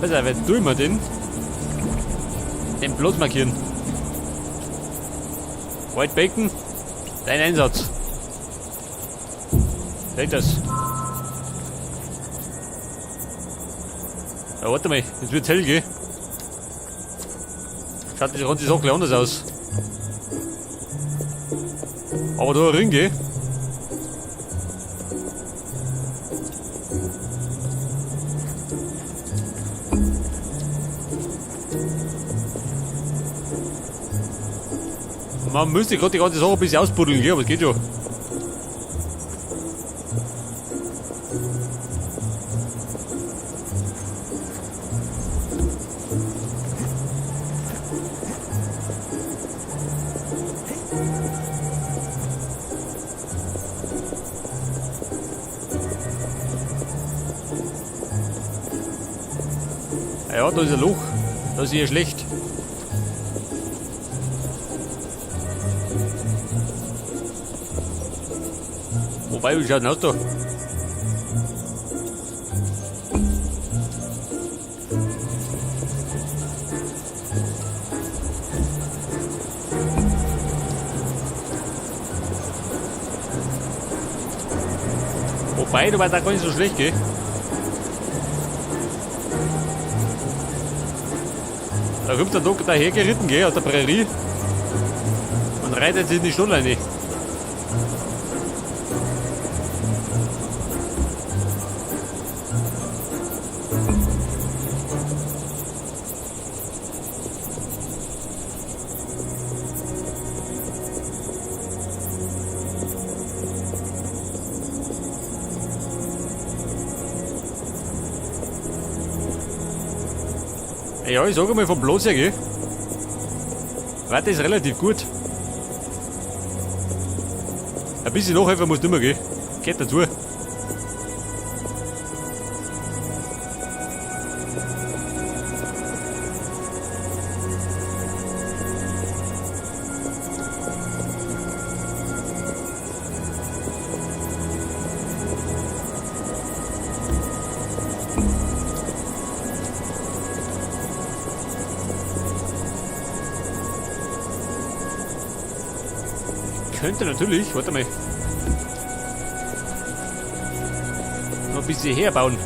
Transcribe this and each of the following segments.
Pass auf, jetzt tun wir den. Den Platz markieren. White Bacon, dein Einsatz. Seht das? Ja, warte mal, jetzt wird's hell, gell? Schaut das ganze Sache gleich anders aus. Aber da ein Ring, gell? Man müsste gerade die ganze Sache ein bisschen ausbuddeln, gell? Aber es geht schon. Ah ja, da ist ein Loch. Das ist hier schlecht. Wobei, wie schaut denn aus da? Wobei, du warst da gar nicht so schlecht, gell? Da kommt der Doktor dahergeritten, gell, aus der Prärie. Und reitet sich in die Stadt rein. Ja, ich sag einmal vom Platz her, gell? Wetter ist relativ gut. Ein bisschen nachhelfen musst du immer, gell? Geht dazu. Könnte natürlich, warte mal, noch ein bisschen herbauen.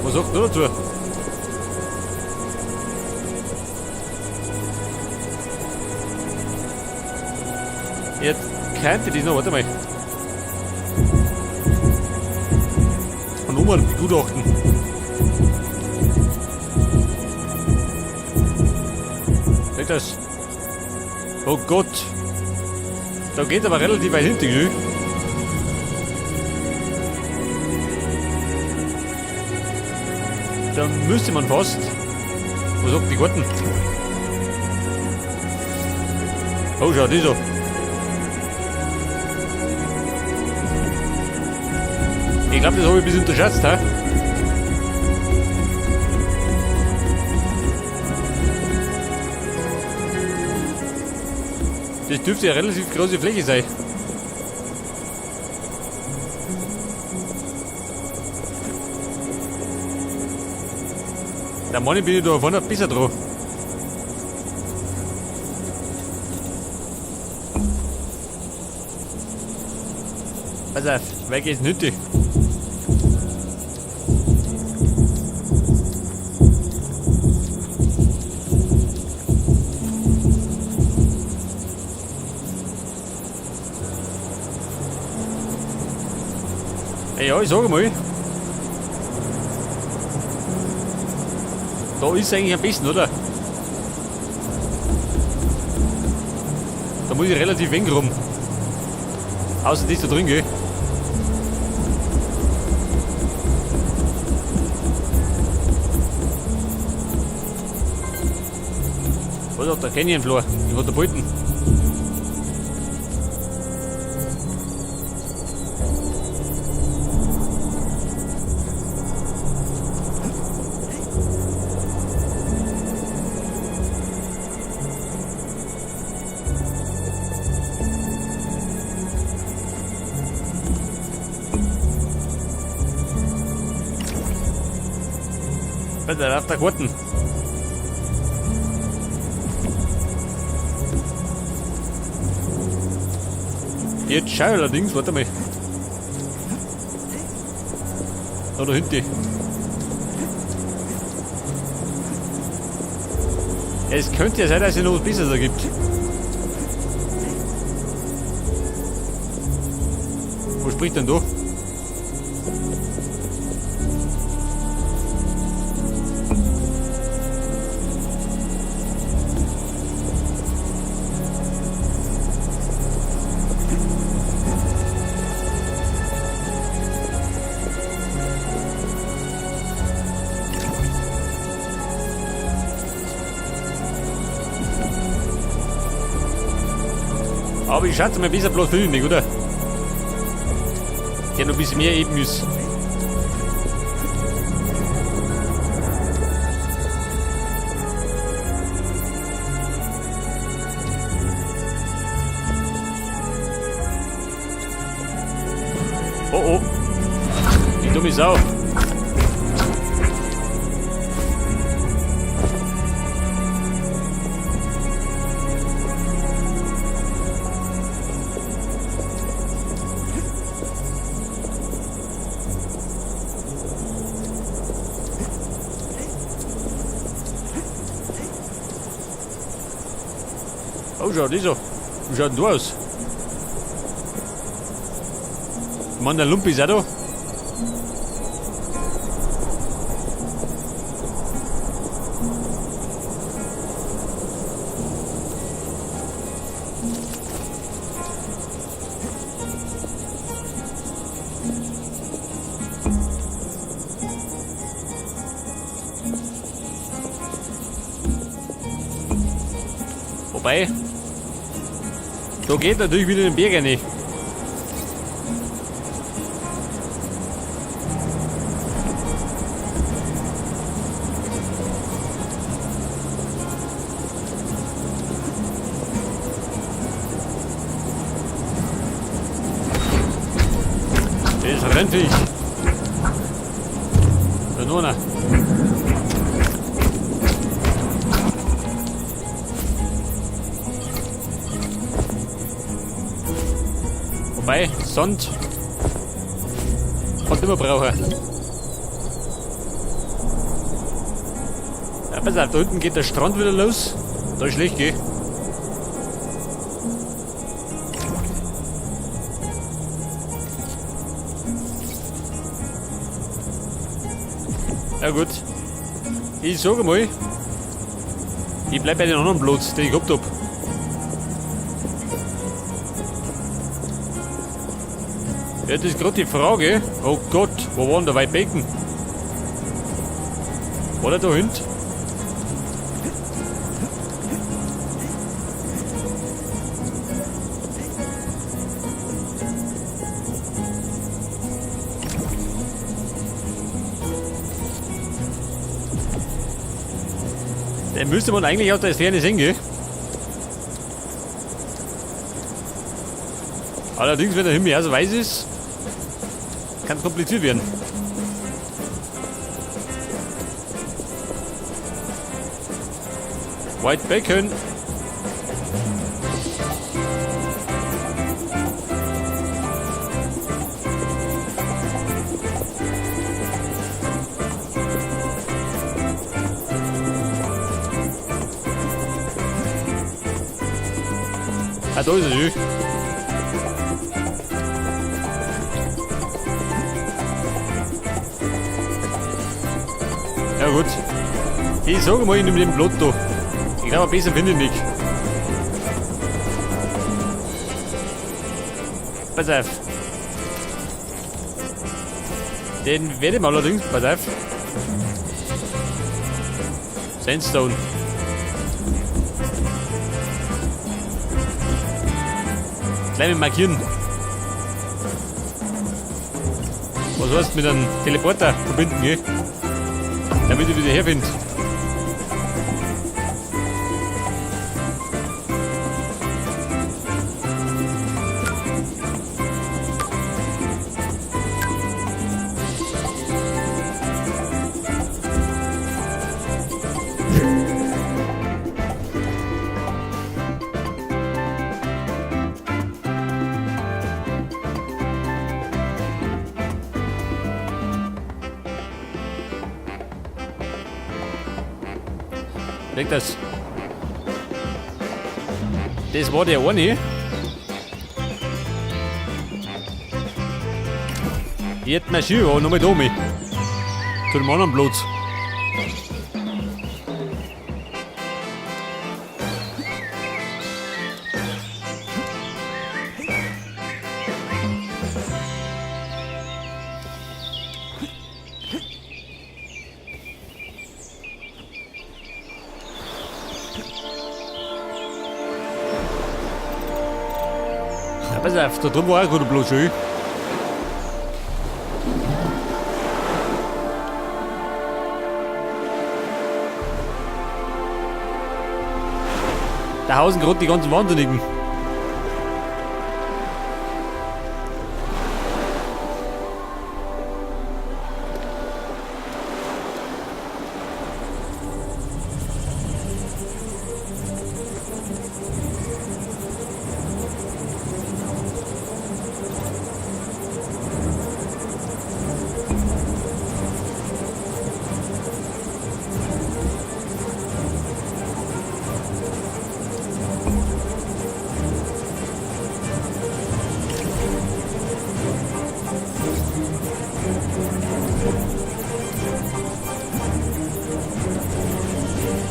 Was sagt du dazu? Jetzt könnte das noch, warte mal. Von oben begutachten. Seht das? Oh Gott. Da geht aber relativ weit hinten, gell? Da müsste man fast. Was sagt die Garten? Oh, schau, die so. Ich glaube, das habe ich ein bisschen unterschätzt, hä? Das dürfte ja relativ große Fläche sein. Da meine ich, bin ich da vorne besser dran. Pass auf, weg ist nötig. Ja, ich sage mal. Da ist eigentlich am besten, oder? Da muss ich relativ wenig rum. Außer das da drin, gell? Was hat der Canyon Floor? Die Katapulten. Bitte, auf der Karten. Jetzt schau allerdings, warte mal. Da hinten. Es könnte ja sein, dass es noch was Besseres da gibt. Wo spricht denn da? Aber ich schätze mal, besser bloß finde ich, oder? Der noch ein bisschen mehr eben ist. Oh oh. Die dumme Sau. Oh, schau, das so. Wie schaut denn du aus? Mann, der Lumpi ist auch da. Wobei, da geht natürlich wieder den Berg rein. Das Rennviech. Da nur einer. Wobei, Sand kann immer brauchen. Ja, pass auf, da unten geht der Strand wieder los. Da ist schlecht, gell? Ja gut. Ich sage mal, ich bleib bei den anderen Platz, den ich gehabt hab. Ja, das ist gerade die Frage. Oh Gott, wo war denn der White Bacon? War der da hinten? Den müsste man eigentlich aus der Ferne sehen, gell? Allerdings, wenn der Himmel ja so weiß ist, kann es kompliziert werden. White Bacon. Ah, da ist er schon. Ja gut. Ich sage mal, ich nehme den Blut da. Ich glaube, besser finde ich nicht. Pass auf. Den werde ich mal allerdings, pass auf. Sandstone. Gleich mit markieren. Was heißt mit einem Teleporter verbinden, gell? Damit ich wieder herfinde. Leg das. Das war der eine. Jetzt mein Schiff, aber nochmal da mit. Zu dem anderen Platz. Ja, pass auf, da drüben war auch ein guter Platz, schön. Da hausen gerade die ganzen Wahnsinnigen.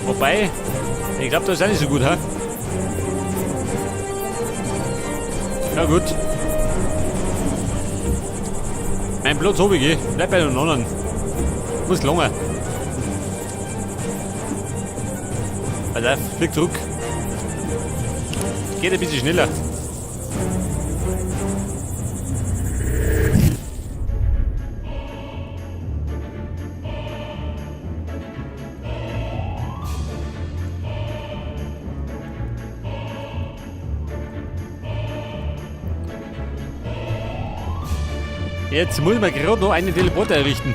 Wobei, ich glaube, das ist auch nicht so gut, hä? Na gut. Mein Platz hab ich eh. Bleib bei den anderen. Muss lange. Pass auf, flieg zurück. Geht ein bisschen schneller. Jetzt muss ich mir gerade noch einen Teleporter errichten.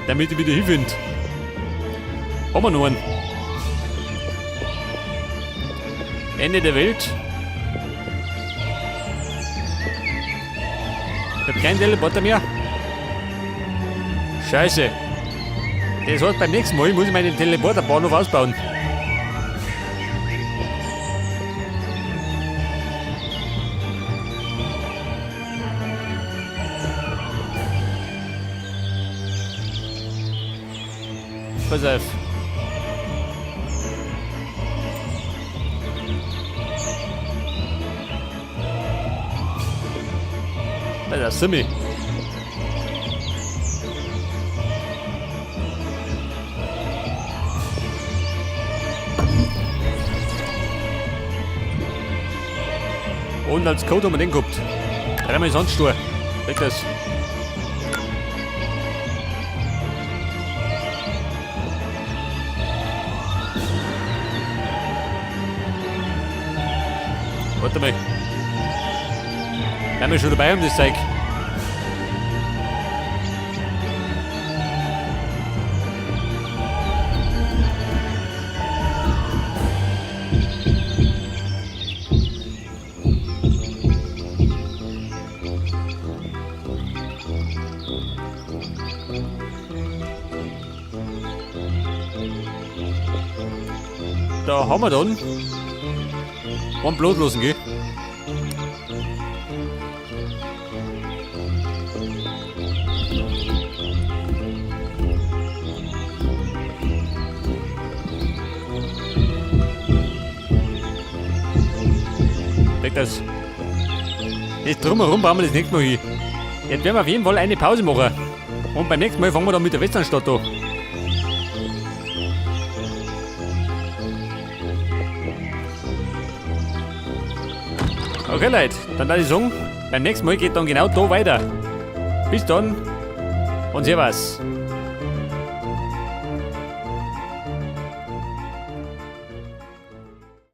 Damit ich wieder hinfinde. Haben wir noch einen. Ende der Welt. Ich hab keinen Teleporter mehr. Scheiße. Das heißt, beim nächsten Mal muss ich meinen Teleporterbahnhof ausbauen. Pass auf. Pass auf, Simmi. Und als Code haben wir den gehabt. Dreimal Sandsturm. Weg das. Warte mal. Wenn wir schon dabei haben, das Zeug. Da haben wir dann einen Blutlosen, gell? Weg das. Das drumherum brauchen wir das nächste Mal hin. Jetzt werden wir auf jeden Fall eine Pause machen. Und beim nächsten Mal fangen wir dann mit der Westernstadt an. Okay Leute, dann würde ich sagen, beim nächsten Mal geht dann genau da weiter. Bis dann und servus.